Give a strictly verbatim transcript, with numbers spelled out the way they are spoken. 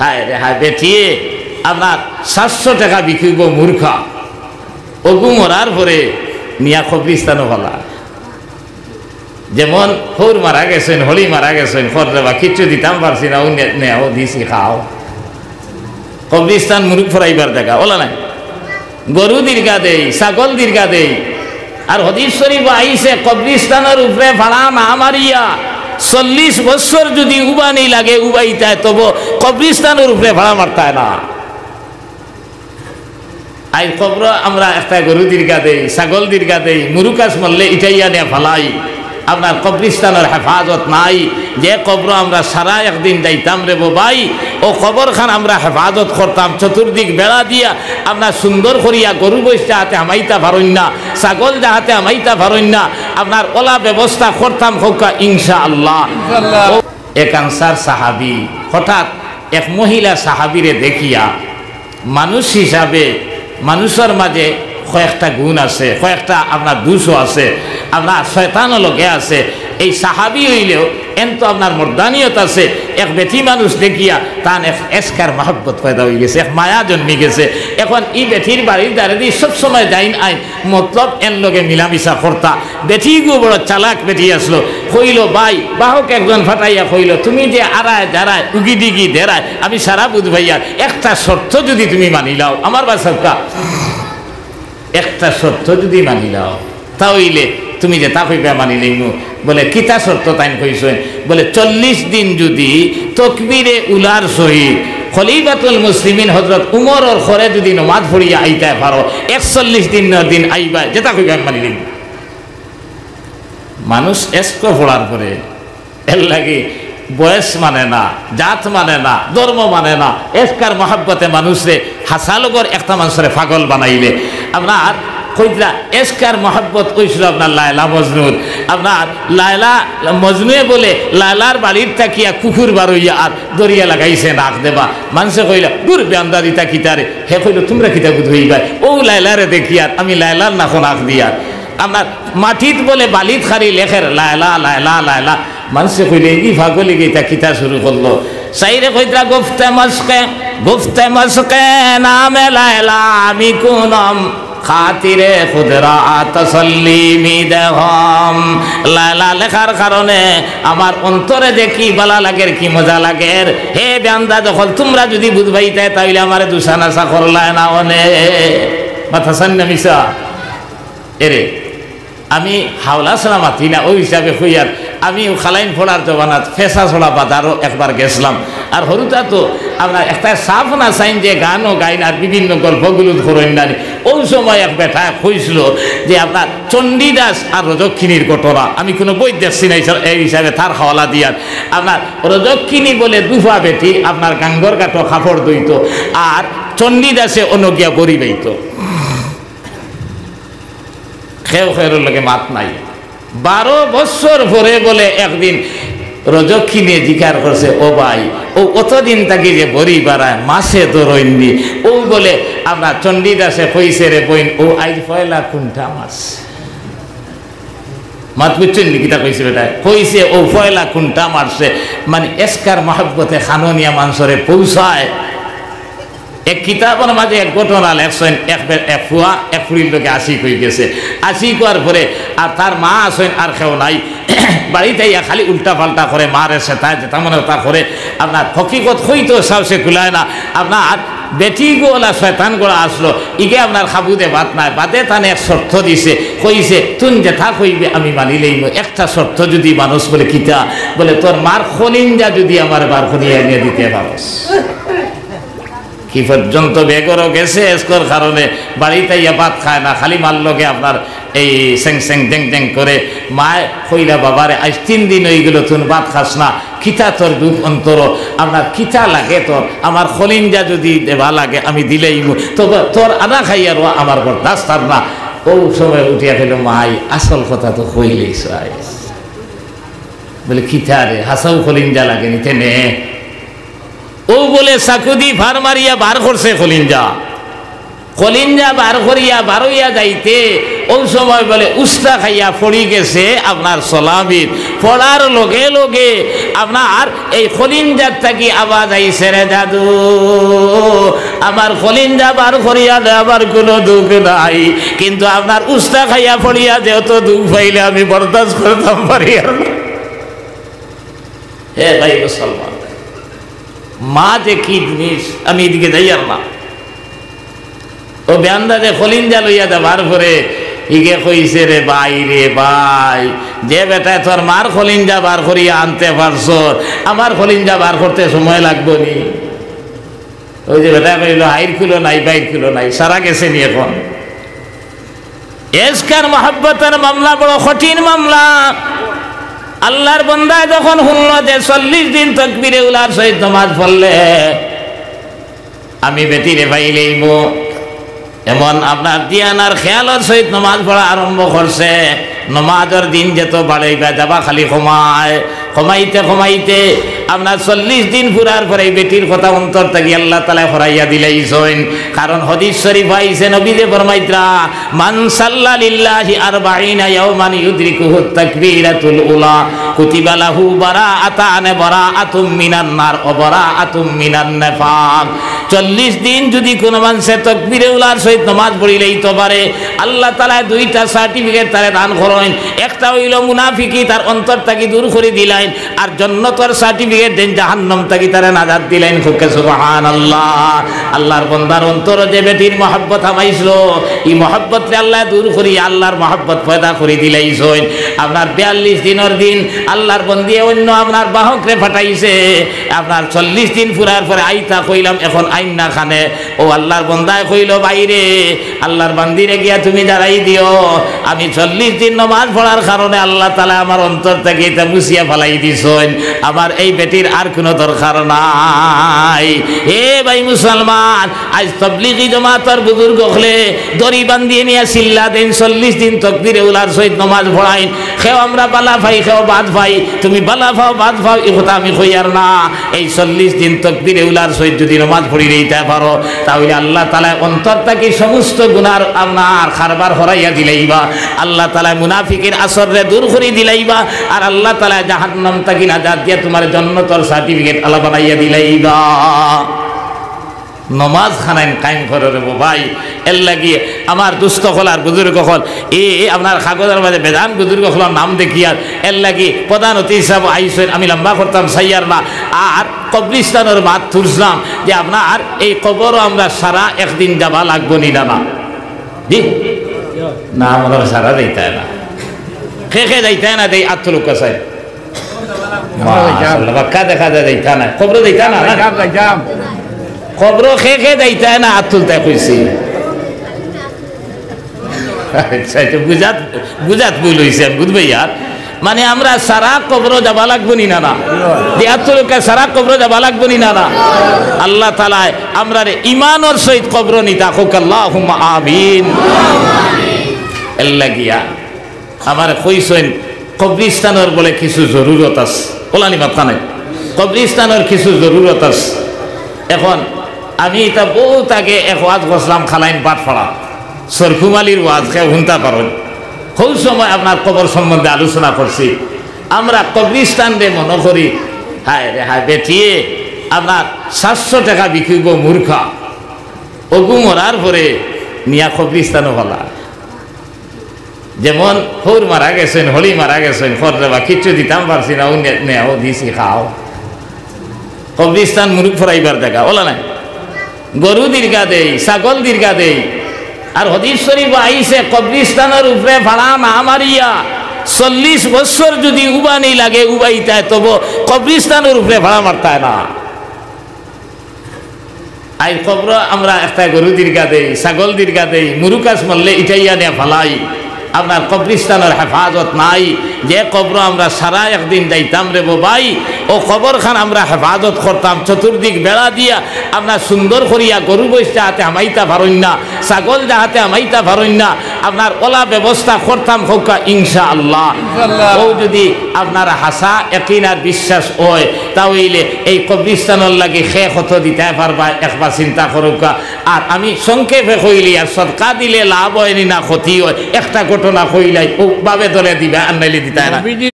আয় রে হায়, বেটিয়ে আপনার সাতশো টেকা বিকিব মুরুকা, অগু মরার পরে নিয়া কবরিস্তানো ফালা। যেমন হউর মারা গেছইন, হলি মারা গেছইন, খর দেবা, কিচ্ছু দিতাম পারছি না, ও নে-, নেও, দিছি, খাও। কবরিস্তান মুরুক ফরাইবার জাগা, অলা নাই? গরু দীর্ঘা দেই, ছাগল দীর্ঘা দেই। আর হাদিস শরীফো আইছে, কবরিস্তানর উপরে ফাড়া না মারিয়া চল্লিশ বছর যুদি উবানি লাগে উবাইতায়, তবু কবরিস্তানর উপরে ফাড়া মারতায় না। আইজ কবরো আমরা একটা গরু দীর্ঘা দেই, ছাগল দীর্ঘা দেই, মুরুকাস মরলে ইটাইয়া নিয়া ফালাই। আপনার কবরিস্তানর হেফাজত নাই। যে কবরো আমরা সারা একদিন যাইতাম রে বো ভাই, ও কবরখান আমরা হেফাজত করতাম, চতুর্দিক বেড়া দিয়া আমরা সুন্দর করিয়া গরু বইস যাহাতে হামাইতা পারইন না, ছাগল যাহাতে হামাইতা পারইন না, আপনার অলা ব্যবস্থা করতাম কউক্কা ইনশাআল্লাহ। ইনশাআল্লাহ। ও এক আনসার সাহাবী হঠাৎ এক মহিলা সাহাবীরে দেখিয়া মানুষ হিসাবে মানুষর মাঝে কয়েকটা গুণ আছে, কয়েকটা আপনার দোষও আছে, আপনার শয়তানও লগে আছে। এই সাহাবী অইলেও এন তো আপনার মর্দানিয়ত আছে। এক বেটি মানুষ দেখিয়া তান এক এসকার মহব্বত পয়দা অইগেছে, এক মায়া জন্মি গেছে। এখন ই বেটির বাড়ির দ্বারেদি সবসময় যাইন আইন, মতলব এন লগে মিলামিশা করতা। বেটিগু বড় চালাক বেটি আছলো, কইলো, "ভাই, বাহক একজন ফাটাইয়া কইলো, তুমি যে আড়ায় দাঁড়ায়, উগি দিগি দেরায়, আমি সারা বুঝ ভাইয়ার, একটা শর্ত যুদি তুমি মানিলাও, আমার বাসাবকা, একটা শর্ত যুদি মানিলাও, তা অইলে তুমি যেতা কইবায় মানিলাইমু।" বলে, "কিতা শর্ত?" তাইন কইছইন, বলে, "চল্লিশ দিন যুদি তকবিরে উলার সহিত খলিফাতুল মুসলিমিন হজরত উমরর ঘরে যুদি নমাজ পড়িয়া আইতায় পারো, একচল্লিশ দিনর দিন আইবায়, যেতা কইবায় মানিলাইমু।" মানুষ এসক পড়ার পরে এর লাগি বয়স মানে না, জাত মানে না, ধর্ম মানে না। এসকার মহব্বতে মানুষরে হাসালগর একটা মানুষরে পাগল বানাইলে। আপনার কইতরা এসকার মহব্বত অইছিল আপনার লায়লা মজনুর। আপনার লায়লা মজনুয়ে বলে লায়লার বাড়ির থাকিয়া কুকুর বারইয়া আর দরিয়া লাগাইছে নাক দেবা। মানষে কইলা, "দূর বেয়ান্দাজ, ইতা কিতারে?" হে কইলো, "তুমরা কিতা বুঝ অইবায়? ও লায়লারে দেখিয়ার, আমি লায়লার নাকো নাক দিয়ার।" আপনার মাটিত বলে বালিত খালি লেখের, "লায়লা, লায়লা, লায়লা।" মানষে কইলে, "ই পাগলে গিতা কিতা শুরু করলো?" সাইরে কইতরা, "গুফতে মশকে, গুফতে মশকে নামে লায়লা আমি কুনম, খাতিরে খুদরা তসল্লি মি দেহম।" লায়লা লেখার কারণে আমার অন্তরে যে কি বালা লাগের, কি মজা লাগের। হে বেয়ান্দাজ অকল, তুমরা যুদি বুঝবাইতায়, তা অইলে আমারে দুষা নাশা করলায় না অনে। মাথা সান্না মিশা। এরে, আমি হাওলা ছাড়া মাতি না, অউ হিসাবে কইয়ার। আমি অউ খালাইন পড়ার জমানাত ফেসা ছড়া বাজারো একবার গেছলাম। আর হুরুতা তো আমরা একটা সাফ না চাইন যে গানও গাইন আর বিভিন্ন গল্পগুলো করইন না নি। অউ সময় এক বেটায় কইছিল যে আপনার চণ্ডীদাস আর রজক্ষিণীর ঘটনা। আমি কুনু বই দেখছি না, এই হিসাবে তার হাওলা দিয়ার। আপনার রজক্ষিণী বলে দুফা বেটি, আপনার গাঙ্গর ঘাটো কাপড় ধইতো, আর চণ্ডীদাসে অনো গিয়া বড়ি বাইতো। কেউ কেউর লগে মাত নাই। বারো বছর পরে বলে একদিন রজক্ষিণীয়ে জিকার করছে, "ও ভাই, অউ অতদিন থাকি যে বড়ি বারায়, মাছে ধরইন নি?" অউ বলে আপনার চণ্ডীদাসে কইছে, "রে বইন, অউ আইজ পয়লা কুন্টা মারছে।" মাত বুঝছইন নি কিতা কইছে বেটায়? কইছে, "অউ পয়লা কুন্টা মারছে।" মানে এসকার মহব্বতে খানো নিয়া মানষরে পৌঁছায়। এক কিতাবর মাঝে এক ঘটনা লেখছইন, এক বে-, এক ফুয়া এক ফুড়ির লগে আশিক অইগেছে। আশিক অওয়ার পরে আর তার মা আছইন, আর কেউ নাই। বাড়িত আইয়া খালি উল্টা পাল্টা করে, মারে সেতায়, যেতা মনে অয় অতা করে। আপনার হকিকত কইতো সাহসে কুলায় না। আপনার বেটিগু অলা শয়তান গড়া আছলো, ইগে আপনার কাবুদে বাত নাই। বাদে তানে এক শর্ত দিছে, কইছে, "তুইন যেতা কইবে আমি মানিলাইমু, একটা শর্ত যুদি মানস।" বলে, "কিতা?" বলে, "তোর মার খলিঞ্জা যুদি আমারে বার করিয়া আনিয়া দিতে পারস।" কি পর্যন্ত বেগরো গেছে এসকর কারণে, বাড়িত আইয়া ভাত খায় না, খালি মার লগে আপনার এই সেং সেং ডেং ডেং করে। মায় কইলা, "বাবারে, আইজ তিন দিন অইগেলো তুইন ভাত খাস না, কিতা তোর দুখ অন্তর, আপনার কিতা লাগে তোর? আমার খলিঞ্জা যুদি দেবা লাগে আমি দিলাইমু, তবে তোর আনা খাইয়া রওয়া আমার বরদাস্ত আর না।" অউ সময় উঠিয়া কইলো, "মাই, আসল কথা তো কইলাইছো আইজ।" বলে, "কিতা রে, হাছাউ খলিঞ্জা লাগে নি তেনে?" অউ বলে চাকুদি ফার মারিয়া বার করছে খলিঞ্জা। খলিঞ্জা বার করিয়া বারইয়া যাইতে অউ সময় বলে উস্তা খাইয়া পড়ি গেছে আপনার সলামিত। পড়ার লগে লগে আপনার এই কলিঞ্জার থাকি আওয়াজ আইছে, "রে দাদু, আমার কলিঞ্জা বার করিয়া দে, আমার কুনু দুখ নাই, কিন্তু আপনার উস্তা খাইয়া পড়িয়া যে অত দুখ পাইলে আমি বরদাস্ত করতাম পারি আর না।" হে ভাই মুসলমান, মা যে কি জিনিস, আমি এদিকে যাইয়ার না। অউ বেয়ান্দাজে কলিঞ্জা লইয়া যাবার পরে ইগে কইছে, "রে ভাই, রে ভাই, যে বেটায় তোর মার কলিঞ্জা বার করিয়া আনতে পারছস, আমার কলিঞ্জা বার করতে সময় লাগবো নি?" অউ যে বেটায় কইলো, "হাইর খুলো নাই, বাইর খুলো নাই, সারা গেছে নি এখন?" এশকর মহব্বতর মামলা বড় কঠিন মামলা। আল্লার বন্দায় যখন হুনলো যে চল্লিশ দিন তকবিরে উলার সহিত নমাজ পড়লে আমি বেটিরে পাইলেইমু, এমন আপনার ধিয়ান আর খেয়ালর সহিত নমাজ পড়া আরম্ভ করছে। নমাজর দিন যেত বাড়াইবা যাবা খালি কমায়, কমাইতে কমাইতে আপনার চল্লিশ দিন পুরার পরে এই বেটির কথা অন্তর থাকি আল্লাহ তাআলায় হরাইয়া দিলাইছইন। কারণ হাদিস শরীফ আইছে, নবীয়ে ফরমাইতরা, "মান সাল্লা লিল্লাহি আরবাঈনা ইয়াওমান ইউদরিকুহু তাকবীরাতুল উলা, কুতিবা লাহু বারাআতান, বারাআতুম মিনান নার ওয়া বারাআতুম মিনান নিফাক।" চল্লিশ দিন যুদি কুনু মানষে তকবীরে উলার সহিত নমাজ পড়িলাইতো পারে, আল্লাহ তাআলায় দুইটা সার্টিফিকেট তারে দান করইন। একটা অইলো মুনাফিকি তার অন্তর থাকি দূর করি দিলাইন, আর জন্নতর সার্টিফিকেট দেইন, জাহান্নাম থাকি তারে নাজাত দিলাইন। কউক্কা সুবহানাল্লাহ। আল্লার বন্দার অন্তরো যে বেটির মহব্বত হামাইছিল, ই মহব্বতরে আল্লায় দূর করি আল্লার মহব্বত পয়দা করি দিলাইছইন। আপনার বিয়াল্লিশ দিনর দিন আল্লার বন্দিয়ে অইন্য আপনার বাহকরে পাঠাইছে, আপনার চল্লিশ দিন পুরার পরে আইতা কইলাম, এখন আইন না খানে। অউ আল্লার বন্দায় কইলো, "ভাইরে, আল্লার বান্দিরে গিয়া তুমি দাঁড়াই দিও, আমি চল্লিশ দিন নমাজ পড়ার কারণে আল্লাহ তাআলায় আমার অন্তর থাকি ইতা মুছিয়া ফালাই দিছইন, আমার এই বেটির আর কুনু দরকার নাই।" এ ভাই মুসলমান, আইজ তবলিগি জমাতর বুজুর্গ অকলে দড়ি বান্দিয়ে নিয়া চিল্লা দেইন, চল্লিশ দিন তকবীরে উলার সহিত নমাজ পড়াইন, কেউ আমরা বালা পাই, কেউ বাদ পাই, তুমি বালা পাও, বাদ পাও, ই কথা আমি কইয়ার না। এই চল্লিশ দিন তকবীরে উলার সহিত যুদি নমাজ পড়িলাইতা পারো, তা অইলে আল্লাহ তাআলায় অন্তর থাকি সমস্ত গুনার আপনার কারবার হরাইয়া দিলাইবা। আল্লাহ তাআলায় মুনাফিকির আসররে দূর করি দিলাইবা, আর আল্লাহ তাআলায় জাহান্নাম থাকি নাজাত দিয়া তুমার জন্নতর সার্টিফিকেট আলা বানাইয়া দিলাইবা। নমাজ খানাইন কায়েম করো রে বা ভাই। এরলাগি আমার দুস্ত অকল আর বুজুর্গ অকল, এ, এ আপনার কাগজর মাঝে বেজান বুজুর্গ অকলর নাম দেখিয়ার, এরলাগি প্রধান অতিথি হিসাব আইছইন, আমি লম্বা করতাম চাইয়ার না। আর কবরিস্তানর মাত তুলছিলাম যে আপনার এই কবরো আমরা সারা একদিন যাবা লাগবো নি না, না? জি? না, আমরা সারা যাইতায় না। কে কে যাইতায় না, দেই আত তুলউক্কা চাই। মাশাআল্লাহ, বাক্কা দেখা যায় যাইতা না। কবরো যাইতা না, না? যাইতাম, যাইতাম। কবরো কে কে যাইতা না, আত তুলতায় কইছি। আচ্ছা, আচ্ছা, বুঝাত, বুঝাত ভুল অইছে, আমি বুঝবায় আর। মানে, আমরা সারা কবরো যাবা লাগবো নি না, না? যে আত তুলউক্কা, সারা কবরো যাবা লাগবো নি না, না? আল্লাহ তাআলায় আমরারে ইমানর সহিত কবরো নিতা কউক্কা, আল্লাহুম্মা আমিন। এরলাগিয়া আমারে কইছইন, কবরিস্তানর বলে কিছু জরুরত আছে। অলা নি মাতখান? কবরিস্তানর কিছু জরুরত আছে। এখন আমি ইতা বউত আগে এক ওয়াজ করছিলাম, খালাইন বাটপাড়া, সরকুম আলীর ওয়াজ, কেউ হুনতা পারইন। হউ সময় আপনার কবর সম্বন্ধে আলোচনা করছি। আমরা কবরিস্তানরে মনো করি, হায় রে হায়, বেটিয়ে আপনার সাতশো টেকা বিকিবো মুরগা, অগু মরার পরে নিয়া কবরিস্তানো ফালা। যেমন হউর মারা গেছইন, হলি মারা গেছইন, খর দেবা, কিচ্ছু দিতাম পারছি না, অউ নে-, নেও দিছি, খাও। কবরিস্তান মুরুগ ফরাইবার জাগা, অলা নায়? গরু দীর্ঘা দেই, ছাগল দীর্ঘা দেই। আর হাদিস শরীফো আইছে, কবরিস্তানর উপরে ফাড়া না মারিয়া চল্লিশ বছর যুদি উবানি লাগে উবাইতায়, তবু কবরিস্তানর উপরে ফাড়া মারতায় না। আইজ কবরো আমরা একটা গরু দীর্ঘা দেই, ছাগল দীর্ঘা দেই, মুরুগ আছ মরলে ইটাইয়া নিয়া ফালাই। আপনার কবরিস্তানর হেফাজত নাই। যে কবরো আমরা সারা একদিন যাইতাম রে বা ভাই, অউ কবরখান আমরা হেফাজত করতাম, চতুর্দিক বেড়া দিয়া আমরা সুন্দর করিয়া, গরু মইষ যাহাতে হামাইতা পারইন না, ছাগল যাহাতে হামাইতা পারইন না, আপনার অলা ব্যবস্থা করতাম কউক্কা ইনশাআল্লাহ। ইনশাআল্লাহ। অউ যুদি আপনার হাছা একিন আর বিশ্বাস অয়, তা অইলে এই কবরিস্তানর লাগি কে কত দিতায় পারবা, একবার চিন্তা করউক্কা। আর আমি সংক্ষেপে কইলি, আর সদকা দিলে লাভ অয়নি না ক্ষতি অয়, একটা ঘটনা কইলাই, অউ ভাবে ধরে দিবা, আর নাইলে দিতায় না। নবীজি